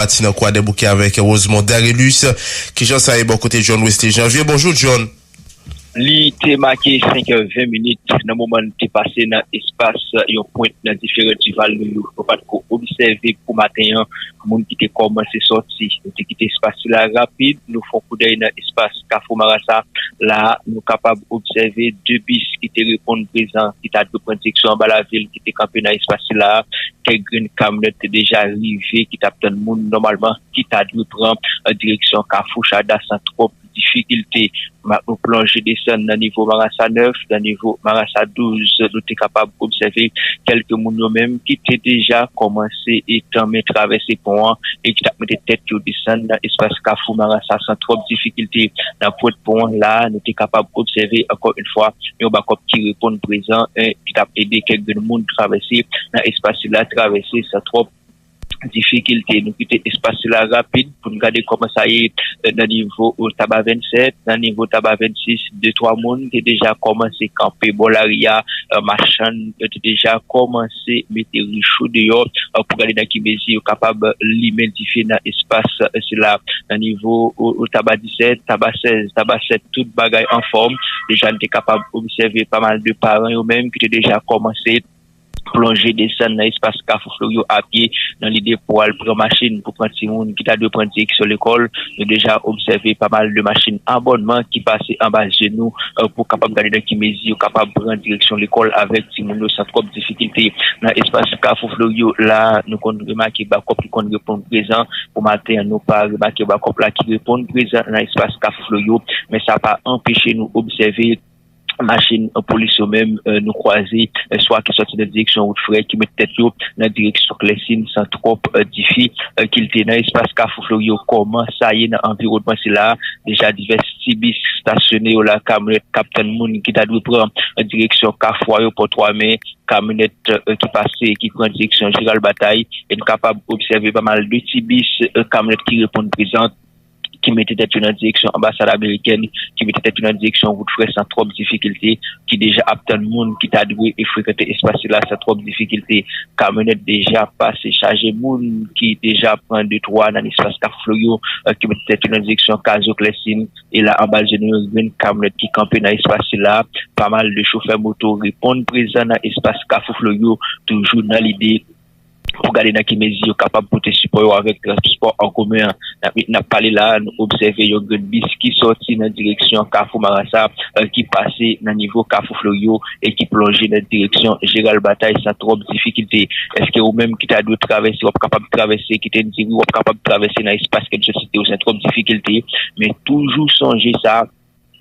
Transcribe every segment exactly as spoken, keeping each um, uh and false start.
Pati nan Kwadèboukè avèk Rosemond Darelus. Kijan sa ye bò kote John Wesley Janvier? Bonjou, John. Li te make senk è ven minit nan moman n te pase nan espas yon pwent nan diferan dival nou yo. Nou pa t ko obsève pou maten an moun ki te kòmanse sòti. Nou te kite espas sila rapid, nou fè yon koudèy nan espas Kafou Marasa. La, nou kapab obsève de bis ki te reponn prezan, ki ta dwe pran direksyon anba lavil, ki te kanpe nan espas sila. Kèk grenn kamyonèt te deja rive, ki t ap tann moun nòmalman, ki ta dwe pran, eh, direksyon Kafou Chada san twòp difikilte. Ma-, nou plonje desann nan nivo Marasa nèf, nan nivo Marasa douz, nou te kapab obsève kèlke moun yo menm ki te deja kòmanse e tanmen travèse pon an e ki t ap mete tèt yo desann nan espas Kafou Marasa san twòp difikilte. Nan pwent pon an la, nou te kapab obsève ankò yon fwa yon bakòp ki reponn prezan, eh, ki t ap ede kèk grenn moun travèse nan espas sila, travèse san twòp difikilte. Nou kite espas sila rapid pou n gade kòman sa ye, eh, nan nivo, eh, Taba vennsèt, nan nivo Taba vennsis, de twa moun te deja kòmanse kanpe bò lari a, eh, machann yo te deja kòmanse mete rich yo deyò, eh, pou gade nan ki mezi yo kapab limen dife nan espas, eh, sila. Nan nivo, eh, eh, Taba disèt, Taba sèz, Taba sèt, tout bagay anfòm. Deja, n te kapab obsève pa mal de paran yo menm ki te deja kòmanse plonje desann nan espas Kafou Floryo a pye nan lide pou al pran machin pou pran timoun ki ta dwe pran direksyon lekòl. Nou deja obsève pa mal de machin abònman ki pase anba je nou, eh, pou kapab gade nan ki mezi yo kapab pran direksyon lekòl avèk timoun yo san twòp difikilte. Nan espas Kafou Floryo la, nou konn remake bakòp ki konn reponn prezan. Pou maten an, nou pa remake bakòp la ki reponn prezan nan espas Kafou Floryo, men sa pa anpeche nou obsève machin polis yo menm, eh, nou kwaze, eh, swa ki sòti nan direksyon wout frè, ki mete tèt yo nan direksyon Klèsin san twòp, eh, difi, eh, kilte. Nan espas Kafou Floryo, kòman sa ye nan anviwònman sila? Deja divès ti bis stasyone yo la, kamyonèt k ap tann moun ki ta dwe pran, eh, direksyon Kafou Ayewopò Twa Mè, kamyonèt, eh, ki pase, ki pran direksyon Jeral Batay, e n kapab obsève pa mal de ti bis, eh, kamyonèt ki reponn prezan, ki mete tèt yo nan direksyon anbasad amerikèn, ki mete tèt yo nan direksyon wout frè san twòp difikilte, ki deja ap tann moun ki ta dwe e frekante espas sila san twòp difikilte. Kamyonèt deja pase chaje moun ki deja pran de twa nan espas Kafou Floryo, eh, ki mete tèt yo nan direksyon Kazo Klèsin. E la, anba je nou, yon grenn kamyonèt ki kanpe nan espas sila. Pa mal de chofè moto reponn prezan nan espas Kafou Floryo, toujou nan lide pou gade nan ki mezi yo kapab pote sipò yo avèk transpò an komen an. N ap, n ap pale la a, nou obsève yon grenn bis ki sòti nan direksyon Kafou Marasa, eh, ki pase nan nivo Kafou Floryo e ki plonje nan direksyon Jeral Batay san twòp difikilte. Èske ou menm ki ta dwe travèse, w ap kapab travèse? Kite n di wi, w ap kapab travèse nan espas ke n sot site yo san twòp difikilte, men toujou sonje sa,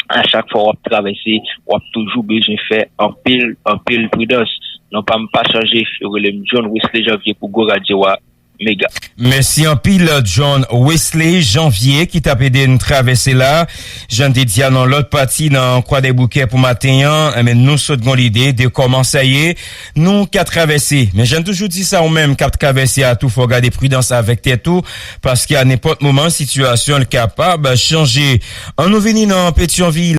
a chak fwa w ap travèse, w ap toujou bezwen fè anpil, anpil pridans. Non pa m pa chanje, yo rele m John Wesley Janvier pou Gwo Radyo a, Mega. Mèsi anpil, John Wesley Janvier, ki t ap ede n travèse la. Jan n te di a nan lòt pati nan Kwadèboukè pou maten an, enben, nou sot gon lide de kòman sa ye, nou ka travèse. Men jan n toujou di sa, ou menm k ap travèse a tou, fò w gade pridans avèk tèt ou, paske a nenpòt moman, sitiyasyon l kapab chanje. An nou vini nan Petyonvil.